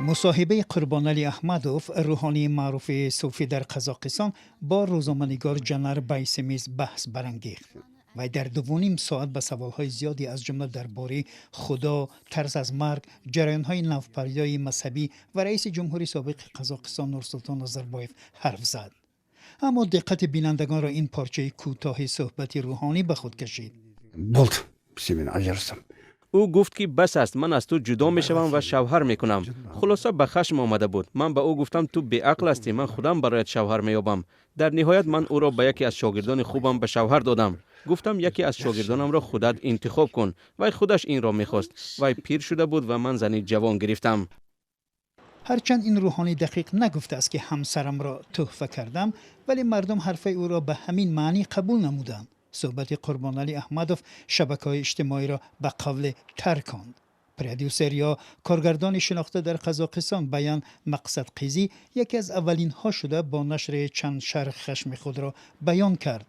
Мусоҳибаи Қурбоналӣ Аҳмадов, рӯҳонии маъруфи суфӣ дар Қазоқистон, бо рӯзноманигор Ҷанар Байсемиз баҳс барангехт. Вай дар 2,5 соат ба саволҳои зиёде, аз ҷумла дар бораи Худо, тарс аз марг, ҷараёнҳои навпайдои мазҳабӣ ва раиси ҷумҳури собиқи Қазоқистон Нурсултон Назарбоев ҳарф зад. Аммо диққати бинандагонро ин порчаи кӯтоҳи суҳбати рӯҳонӣ ба худ кашид. Болды, сенімен ажырасам. Ӯ гуфт, ки бас аст, ман аз ту ҷудо мешавам ва шавҳар мекунам. Хулоса, ба хашм омада буд. Ман ба ӯ гуфтам: «Ту беақл ҳастӣ, ман худам бароят шавҳар меёбам». Дар ниҳоят ман ӯро ба яке аз шогирдони хубам ба шавҳар додам. Гуфтам: «Яке аз шогирдонамро худат интихоб кун». Вай худаш инро мехост. Вай пир шуда буд ва ман зани ҷавон гирифтам. Ҳарчанд ин рӯҳонӣ дақиқ нагуфтааст, ки ҳамсарамро тӯҳфа кардам, вале мардум ҳарфаи ӯро ба ҳамин маънӣ қабул намуданд. Суҳбати Қурбоналӣ Аҳмадов шабакаҳои иҷтимоиро ба қавле тарконд. Продюсер ё коргардони шинохта дар Қазоқистон Баян Мақсадқизӣ яке аз аввалинҳо шуда бо нашри чанд шарҳ хашми худро баён кард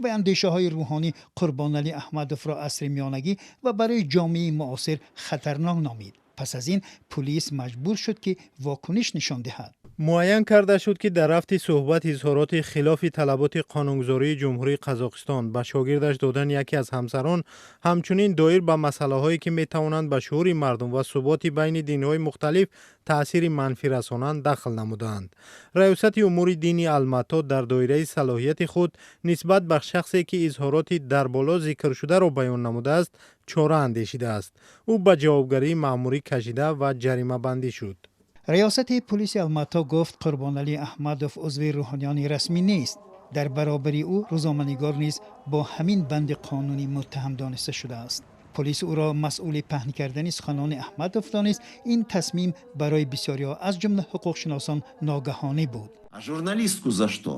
ва андешаҳои рӯҳонӣ Қурбоналӣ Аҳмадовро асри миёнагӣ ва барои ҷомеаи муосир хатарнок номид. Пас аз ин пулис маҷбур шуд, ки вокуниш нишон диҳад. Муайян карда шуд, ки дар рафти суҳбат изҳороти хилофи талаботи қонунгузории Ҷумҳурии Қазоқистон, ба шогирдаш додани яке аз ҳамсарон, ҳамчунин доир ба масъалаҳое, ки метавонанд ба шуъури мардум ва суботи байни динҳои мухталиф таъсири манфӣ расонанд, дахл намудаанд. Раёсати умури дини Алмато дар доираи салоҳияти худ нисбат ба шахсе, ки изҳороти дар боло зикршударо баён намудааст, чора андешидааст. Ӯ ба ҷавобгарии маъмурӣ кашида ва ҷаримабандӣ шуд. Раёсати пулиси Алмато гуфт, Қурбоналӣ Аҳмадов узви рӯҳониёни расмӣ нест. Дар баробари ӯ рӯзноманигор низ бо ҳамин банди қонунӣ муттаҳам дониста шудааст. Полис ӯро масъули паҳн кардани суханони Аҳмадов донист. Ин тасмим барои бисёриҳо, аз ҷумла ҳуқуқшиносон, ногаҳонӣ буд. А журналистку за что?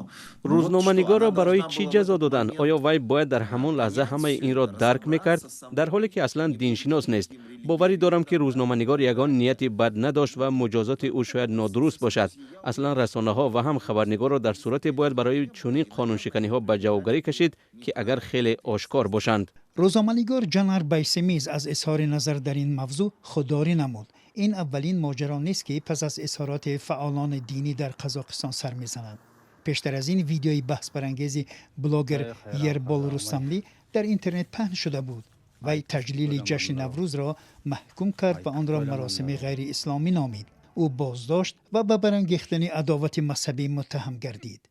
Рӯзноманигорро барои чӣ ҷазо доданд? Оё вай бояд дар ҳамон лаҳза ҳамаи инро дарк мекард, дар ҳоле ки аслан диншинос нест? Боварӣ дорам, ки рӯзноманигор ягон нияти бад надошт ва муҷозоти ӯ шояд нодуруст бошад. Аслан расонаҳо ва ҳам хабарнигорро дар сурате бояд барои чунин қонуншиканиҳо ба ҷавобгарӣ кашид, ки агар хеле ошкор бошанд. Рӯзноманигор Ҷанар Байсемиз аз изҳори назар дар ин мавзӯъ худдорӣ намуд. Ин аввалин моҷаро нест, ки пас аз изҳороти фаъолони динӣ дар Қазоқистон сар мезанад. Пештар аз ин видеои баҳсбарангези блогер Ербол Рустамлӣ дар интернет паҳн шуда буд. Вай таҷлили ҷашни Наврӯзро маҳкум кард ва онро маросими ғайриисломӣ номид. Ӯ боздошт ва ба барангехтани адовати мазҳабӣ муттаҳам гардид.